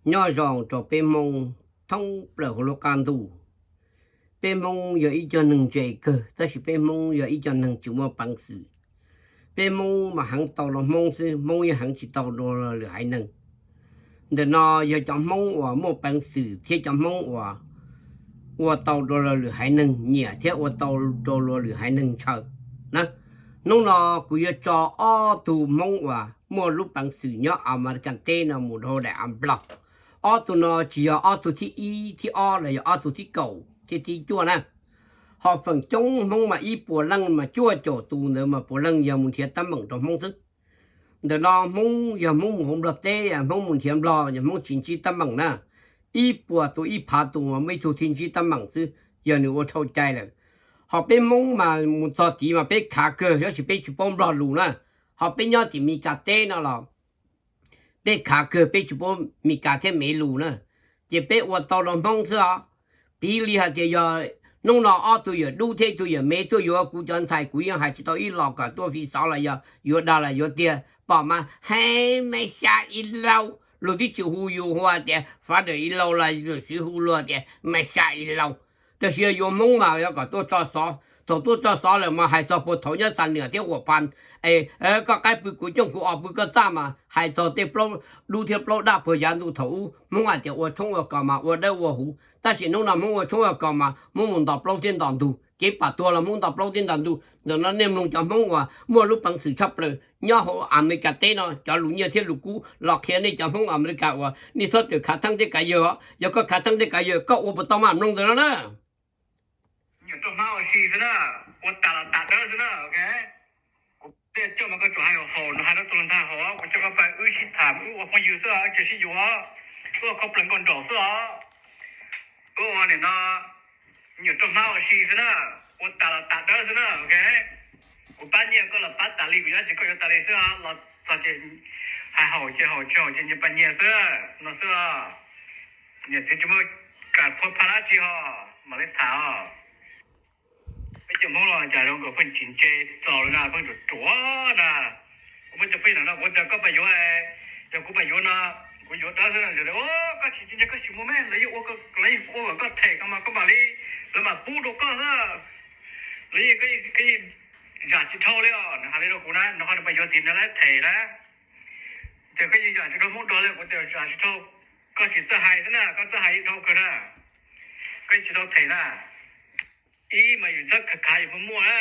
Nyob zoo rau peb Hmoob thoob plaws hauv lub qab ntuj. Peb Hmoob yog ib co neeg ntse kawg, tab sis peb Hmoob yog ib co neeg tsis muaj peev xwm. Peb Hmoob mas heev tau rau Hmoob xwb, Hmoob yeej heev tsis tau rau lwm haiv neeg. Ntawm no yog cov Hmoob uas muaj peev xwm thiab cov Hmoob uas ua tau rau lwm haiv neeg nyiam thiab ua tau rau lwm haiv neeg ntshaw na. Hnub no kuv yuav tso ob tug Hmoob uas muaj lub peev xwm nyob Amelikas teb no mus rau daim av Nplog. Ob tug no tsis yog ob tug thib ib thib ob los yog ob tug thib kaum thiab thib cuaj na. Ho feem coob Hmoob mas ib puas leej mas cuaj caum tus ntawd mas puas leej yog mus nrhiav teeb meem rau Hmoob xwb. Ntawm no Hmoob yog Hmoob mus hauv Nplog teb, Hmoob mus nrhiav Nplog, yog Hmoob tsis ntsib teeb meem na. Ib puas tus ib phav tus mas muaj ib tug thiaj ntsib teeb meem xwb, yog nws ua dhau cai lawm. Ho peb Hmoob mas mus txog tid mas peb khav kawg, tab sis peb tsis paub Nplog lus na. Ho peb nyob tim Meskas teb no los peb khav kawg, peb tsis paub Meskas thiab Mev lus na. Ces peb ua tau rau Hmoob xwb os. Piv li hais tias yog hnub no ob tug yawm Dub thiab ib tug yawm Mev tuaj yuav kuv cov ntxhais, kuv yeej hais tsis tau ib los kom tuaj fi xov los yog yuav dag los yuav tiag, pom mas hais mas xya ib lauj, luag twb tsis hu yus hu tias father in law los luag twb hu luag tias mas xya ib lauj. Tab sis yog yuav Hmoob mas yog kom tuaj tso xov, thaum tuaj tso xov lawm mas hais txog puag thaud nyob Xam Nuam thiab Huam Phas, es koj qaib pw kuv cooj kuv os pw koj txaj mas hais txog tej plaub dub thiab plaub daj puag yav ntuj thaum ub. Hmoob hais tias ua tshoob ua kos mas ua dawb ua huv, tab sis hnub no Hmoob ua tshoob ua kos mas Hmoob mus ntos plaub thiab ntos ntug, kev pam tuag los Hmoob ntos plaub thiab ntos ntug. Ntawm no nej mloog cov Hmoob uas muaj lub peev xwm tshaj plaws nyob hauv Amelikas teb no cov lus nyiaj thiab lus kub los qhia nej cov Hmoob Amelikas uas nej txhob txwm khav theeb thiab kav yawg os. Yog koj khav theeb thiab kav yawg koj ua puas tau mas mloog ntawm no na. Nyuam rau hmab ua si xwb na, ua tas los tas dawb xwb na, ok. Kuv tias coj mas koj tsum hais haum no, hais rau tus hluas nraug haum, kuv coj koj pais wb sib tham wb ua phooj ywg xwb, tsis sib yuav, wb ua khaub plees nkauj nraug xwb os. Wb ua nim no nyuam rau hmab ua si xwb na, ua tas los tas dawb xwb na, ok. Kuv pab nyiaj koj los pab tas li, kuv yuav tsis koj yuav tas li xwb, los txog ces hais haum ces haum, tsis haum ces nyias pab nyias xwb no xwb. Niam txiv tsis muaj kam phua pha dab tsi ho, mam li tham os. Peb cov Hmoob los cas zoo nkaus pheej tsis ntse txaus li na, pheej ruam ruam na. Kuv muab cov pheej no no kuv tias koj pab yuav, yog kuv pab yuav no, kuv yuav dawb xwb no, koj tsis ntse koj tsis muaj me, lawv yeej ua kom koj them ko mas koj mam li, lawv mam pub rau koj xwb. Lawv yeej, koj yeej zam tsis dhau li os, nws hais li rau kuv na, nws ho nws pab yuav tid nws lawv them na. Ces koj yeej zam tsis dhau Hmoob Nplog li, kuv tias zam tsis dhau, koj tsis txawj hais xwb na, koj txawj hais yeej dhau kawg na. Koj yeej tsis tau them na. Ib mas yus txhob khav khav yus muaj muaj na.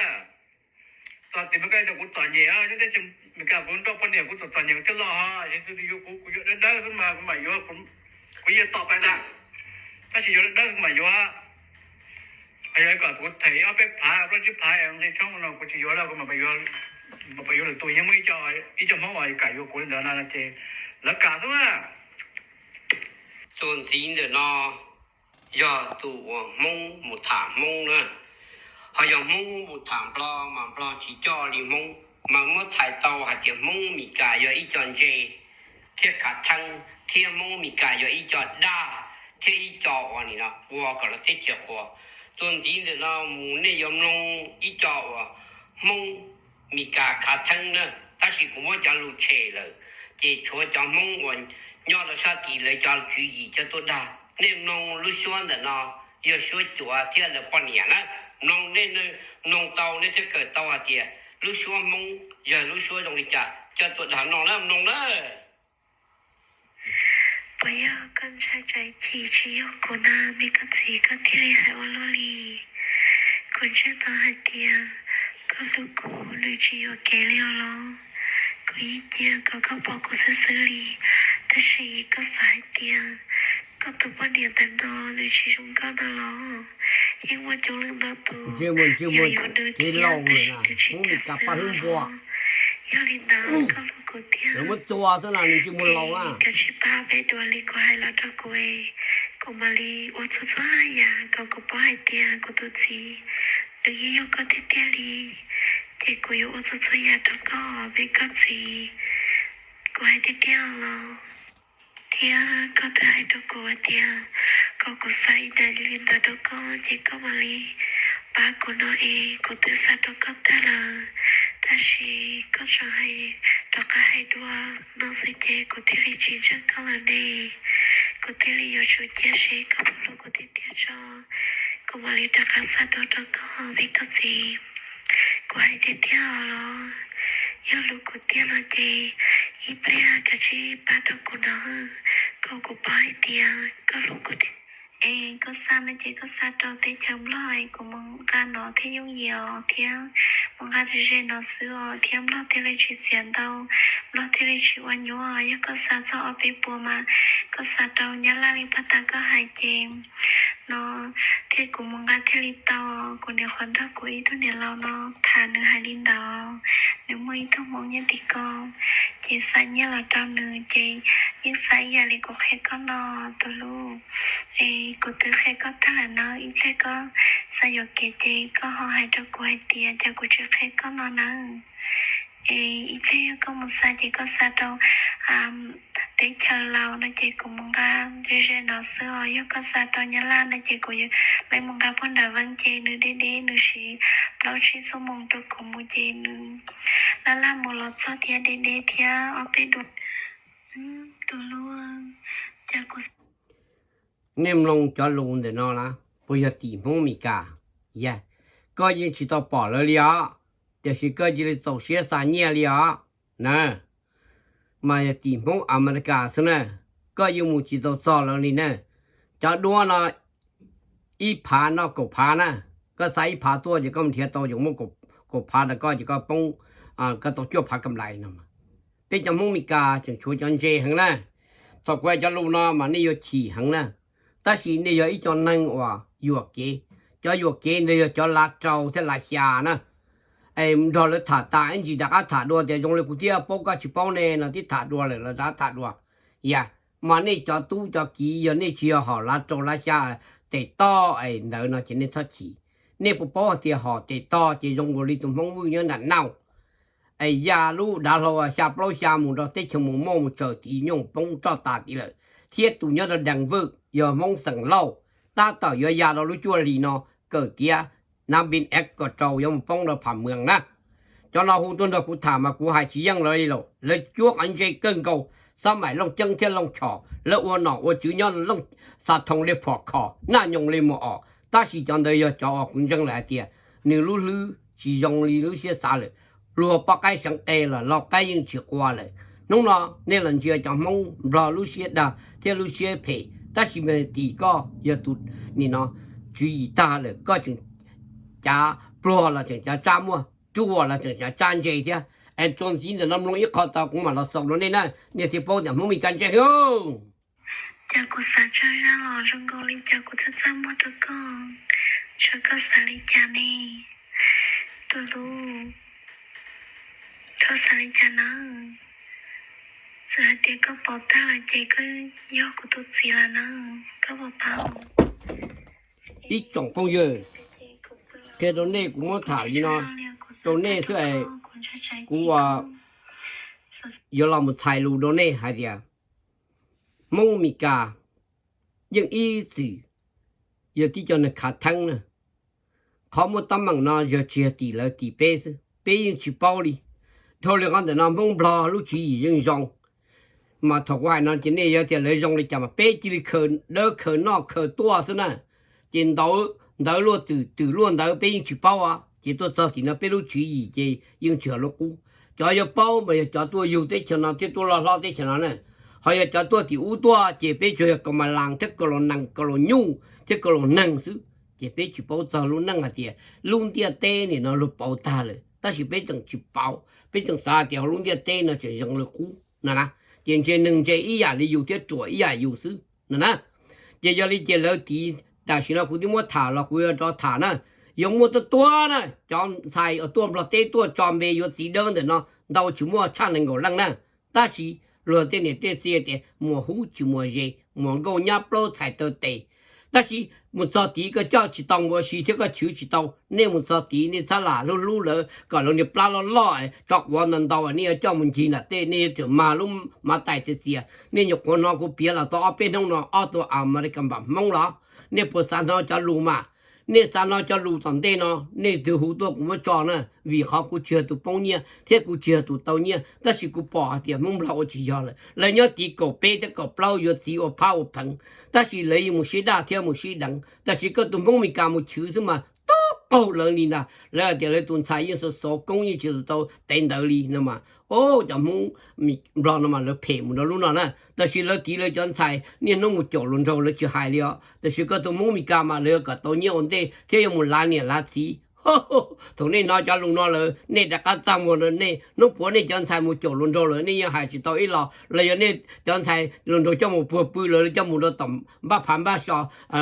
Txog tid mas koj tias kuv txom nyem, nyob teb chaws Amelikas kuv nrauj poj niam kuv txom txom nyem kuv thiaj loj ho, yog kuv, kuv yuav dawb dawb xwb mas kuv mam yuav, kuv yeej tom pais ntag. Tab sis yuav dawb dawb kuv mam yuav. Yog kom kuv them ob peb phav plaub tsib phav nqi tshoob no kuv tsis yuav lawm, kuv mam pais yuav lwm tus, yeej muaj ib co Hmoob uas kam yuav kuv li ntawd no ces lawv kam xwb na. Txuas ntxiv ntawm no yog tus uas Hmoob mus tham Hmoob na, ho yog Hmoob mus tham Nplog mas Nplog tsis coj li Hmoob, mas muab txhais tau hais tias Hmoob Meskas yog ib co ntse thiab khav theeb, thiab Hmoob Meskas yog ib co dag thiab ib co uas nim no ua kom lawv teb chaws qhuav. Txuas ntxiv ntawm no mus nej yuav mloog ib co uas Hmoob Meskas khav theeb na, tab sis kuv muab cov lus tshem lawm, ces tshuav cov Hmoob uas nyob rau sab tid lawv cov tswv yim coj tuaj dag. Nej mloog lub suab ntawm no, yog suab cuav thiab lawv poj niam na. Mloog, nej mloog tau nej thiaj kawm tau hais tias lub suab Hmoob yog lub suab zoo li cas coj tuaj dag mloog na, mloog na. Puas yog koj ntshai tsam ib chim tsis yog kuv na me koj txiv koj thiaj li hais ua luaj li? Kuv ntseeg tau hais tias koj hlub kuv nws tsis yuam kev li os los? Kuv yeej cia kom koj pom kuv xwb xwb li, tab sis koj xav hais tias koj tus poj niam ntawm no nws tsis zoo nkauj no los? Yeej muaj coob leej ntau tus yuav yuav nws thiab tab sis nws tsis kam xwb os. Yog li ntawd koj hlub kuv tiag, kav tsij pab peb dua li kuv hais los rau kuv, kuv mam li ua txhua txhua yam kom kuv paub hais tias kuv tus txiv nws yeej yog koj tiag tiag li. Ces kuv yuav ua txhua txhua yam rau koj me koj txiv, kuv hais tiag tiag los. Thiab koj twb hais rau kuv hais tias kom kuv xa email li ntawd rau koj ces koj mam li pab kuv no es kuv twb xa rau koj tag lawm, tab sis koj tseem hais rov qab hais dua no xwb ces kuv thiaj li tsis ntseeg koj lawm ne. kuv thiaj li yuav tsum cia seb koj puas hlub kuv tiag tiag tso, kuv mam li rov qab xa dua rau koj, me koj txiv. Kuv hais tiag tiag los, yog hlub kuv tiag no ces ib pliag kav tsij pab rau kuv nawb, kom kuv paub hais tias koj hlub kuv tiag. Es koj xa no ces koj xa rau teb chaws Nplog es kuv mus nqa no thiaj yooj yim os thiab, mus nqa ze ze no xwb os thiab Nplog thiaj li tsis txiav ntau, Nplog thiaj li tsis ua nyuaj. Yog koj xa txog ob peb puas mas koj xa rau Nyab Laj li pag tas koj hais ces no thiab kuv mus nqa thiaj li tau. Kuv niam qhuav nrog kuv ib tug niam laus no tham, nws hais li ntawd, nws muaj ib tug Hmoob nyob tim ko, ces xa nyiaj los rau nws ces yeej xa ib yam li kuv qhia koj no, tus hlub. Es kuv twb qhia koj tag lawm na, ib pliag koj xav yuam kev ces koj ho hais rau kuv hais tias cas kuv tsis qhia koj no nawb. Es ib pliag yog koj mus xa ces koj xa rau teb chaws Laus no ces kuv mus nqa ze ze no xwb os. Yog koj xa rau Nyab Laj no ces kuv yuav mus nqa puag nram Veeb ces nws deb deb, nws siv plaub tsib xuab moos rau kuv mus ces nws laj laj mus los txog thiab deb deb thiab ob peb dua. Tus hlub, cas kuv Nej mloog cov lus ntawm no na, puas yog tim Hmoob Meskas? Yog, koj yeej tsis tau pom lawv li os, tiam sis koj cia li txaus siab xa nyiaj li os na. Mas yog tim Hmoob Amelikas xwb na, koj yeej mus tsis tau txog lawv li na. Cov duab no ib phav noj kaum phav na, koj xa ib phav tuaj ces koj mus nrhiav tau ces muab kaum phav rau koj ces koj poob, koj tau cuaj phav kam lais no. Peb cov Hmoob Meskas tseem tshuav cov ntse heev na. Thaum kuv hais cov lus no mas nej yuav chim heev na, tab sis nej yog ib co neeg uas yuam kev. Cov yuam kev ntawd yog cov lav rau thiab lav xya na. Es nrog lawv tham tas ib ntsis rov qab tham dua tias zoo li kuv thiaj paub koj tsis paub ne no, twb tham dua lawm los rov qab tham dua. Yog, mas nej cov tub cov kiv yog nej tsis yog hom lav rau lav xya tes toj es ntawd no ces nej txhob chim. Nej puas paub hais tias hom tes toj ces zoo nkaus li tus Hmoob Vwj nyob nram Nauj, es ya lub dav hlau xya plaub xya mus rau teb chaws Mus Mauj mus tsaws tid nyuj poob roj tas tid lawm, thiab tus nyob rau Dees Vwj yog Hmoob xeem Lauj, tab tom yuav ya rau lub cuaj hlis no kawm tiav nab npin ev kom rau yuav mus poob rau Pham Mwas na. Cov no hu tuaj nrog kuv tham mas kuv hais tsis yeej lawv li lauj. Lawv cuab qhov ntse kawg nkaus, xab maim Looj Ceeb thiab Looj Chom, lawv ua nom ua tswv nyob Looj Xa Thoo li Phom Khom, Naj Nyoos li Mus Om, tab sis cov ntawd yog cov uas kuv ntseeg lawm hais tias nws lub hlwb tsis zoo li lub siab xav lawm. Luag poj qaib seev qe los lau qaib yeej tsis qua lawm. Hnub no nej los ntsia cov Hmoob Nplog lub siab dag thiab lub siab phem, tab sis mas tim koj yog tus nim no tswv yim tag lawm, koj tseem cav pluag los tseem cav tsab muaj, ruam los tseem cav tsab ntse thiab. Es txuas ntxiv ntawm no mloog ib qho tau kuv mam los xaus rau nej na, nej thiaj paub tias Hmoob Meskas ntse heev. Cas kuv xav tsawg zaj los zoo nkaus li cas kuv txaj txaj muag rau koj, tsam koj xav li cas ne? Tus hlub, koj xav li cas na? Txawm hais tias koj pom tag lawm ces koj yog kuv tus txiv lawm na, koj puas paub? Ib tsoom phooj ywg, qhia rau nej kuv muab tham li no rau nej xwb es kuv yuav los mus txhais lus rau nej hais tias Hmoob Meskas yeej ib txwm yog tib co neeg khav theeb na. Qhov muaj teeb meem no yog tsis yog tim lawv tim peb xwb, peb yeej tsis paub li. Dhau li qhov ntawm no Hmoob Nplog lub tswv yim yeej zoo, mas thaum kuv hais no ces nej yuav tias lawv zoo li cas mas peb cia li khaws dawb khaws noj khaws tuaj xwb na. Ces ntawv luaj twm, twm luaj ntawv peb yeej tsis paub os. Ces tuaj txog tim no peb lub tswv yim ces yeej tsis yog lub qub. Cov yuav paub mas yog cov tuaj yug teb chaws no thiab tuaj loj hlob teb chaws no na. Ho yog cov tuaj tim ub tuaj ces peb tsuas yog kaus mas las thiab kaus los nees, kaus los nyuj thiab kaus los neeg xwb. Ces peb tsis paub txog lub neej hais tias lub ntiaj teb nim no luag pauv tag lawm, tab sis peb tseem tsis pauv, peb tseem xav hais tias hauv lub ntiaj teb no tseem zoo li qub no na. Ces ntse neeg ntse ib yam li yus thiab ruam ib yam yus xwb no na. Ces yog li ces lawv tid tam sim no kuv twb muab tham los kuv yuav rov tham na. Yuav muaj tuaj tuaj na, cov ntxhais uas tuaj Nplog teb tuaj tso npe yuav txiv dawb ntawm no ntau tsis muaj tshaj nees nkaum leej na. Tab sis luag tej niam tej txiv tias muas hub tsis muas ze, muas nkauj nyab plaub txhais taw tes. Tab sis mus txog tid koj coj tsis tau mus ua si thiab koj chwv tsis tau. Nej mus txog tid nej txhob lam hlub hlub lawv kom lawv niag plab loj loj, tso quav ntau ntau, nej yuav coj mus ncig nram tej, nej yuav tsum mag lub mav tais txias txias. Nej nyuam qhuav hnov kuv piav los tau ob peb hnub no ob tug American npam Hmoob los, nej puas xav hnov cov lus mas? Nej xav hnov cov lus tom ntej no, nej twb hu tuaj kuv muab tso na, vim qhov kuv tsis yog tus poob nyiaj thiab kuv tsis yog tus tau nyiaj, tab sis kuv pom hais tias Hmoob Nplog ua tsis yog lawm. Lawv nyob tim kaum peb thiab kaum plaub yuav txiv ua phab ua pheev, tab sis lawv yeej mus sib daj thiab mus sib deev. Tab sis koj tus Hmoob Mes Kas mus chwv xwb mas tub qaug lawv li ntag. Lawv hais tias lawv tus ntxhais yeej xov xov koob yeej tsis tau tev ntawv li no mas. Cov Hmoob Nplog no mas lawv phem mus rau lub no na. Tab sis lawv tiv lawv cov ntxhais niaj hnub mus caum hluas nraug lawv tsis hais li os. Tab sis koj tus Hmoob Mes Kas mas lawv yuav kom tau nyiaj ua ntej thiab yuav mus lav niam lav txiv. Thaum nej hnov cov lus no lawm, nej rov qab txaj muag, nej hnub puav nej cov ntxhais mus caum hluas nraug lawm nej yeej hais tsis tau ib los, los yog nej cov ntxhais hluas nraug coj mus puag pw lawm, coj mus rau tom npaj phav npaj so,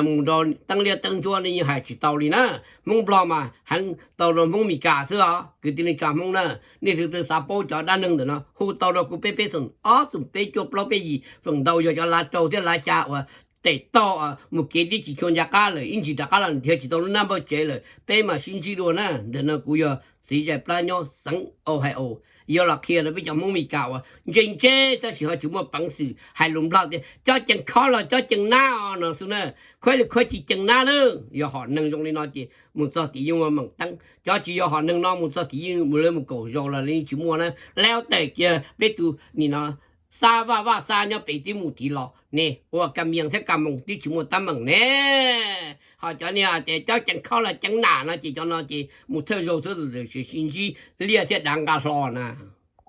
mus rau teeb liab teeb ntsuab, nej yeej hais tsis tau li na. Hmoob Nplog mas heev tau rau Hmoob Mes Kas xwb os kwv tij neej tsa Hmoob na. Nej tus twg xav paub cov dab neeg ntawm no hu tau rau kuv peb peb xoom ob xoom peb cuaj plaub peb yim, feem ntau yog cov lav rau thiab lav xya uas tes toj mus kev tib tsis tshua ncaj qab lawm, ib ntsis rov qab los nrhiav tsis tau lub nab npawj tsev lawm. Peb mam sib ntsib dua na. Ntawm no kuv yog txiv zais plab nyob xeev Ohio, yuav los qhia rau peb cov Hmoob Mes Kas uas ntse ntse tab sis ho tsis muaj peev xwm hais lus Nplog tias cov cees khob los cov cees nab no xwb na. Khuaib li khuaib tsis cees nab na. Yog hom neeg zoo li no ces mus txog tim yeej ua meem teeb, cov tsis yog hom neeg no mus txog tim yeej mus lawv mus kaum zaus los yeej tsis muaj na. Lawv tawm kiag peb tus nim no Xab Vaj Vaj Xab nyob pem tib mus tid los ne, ua ka mias thiab ka moos tib tsis muaj teeb meem ne. Ho cov niag hais tias cov cees khob los cees nam no ces cov no ces mus thawj zaug xwb, sib ntsib liaj thiab dav nqa hlo na.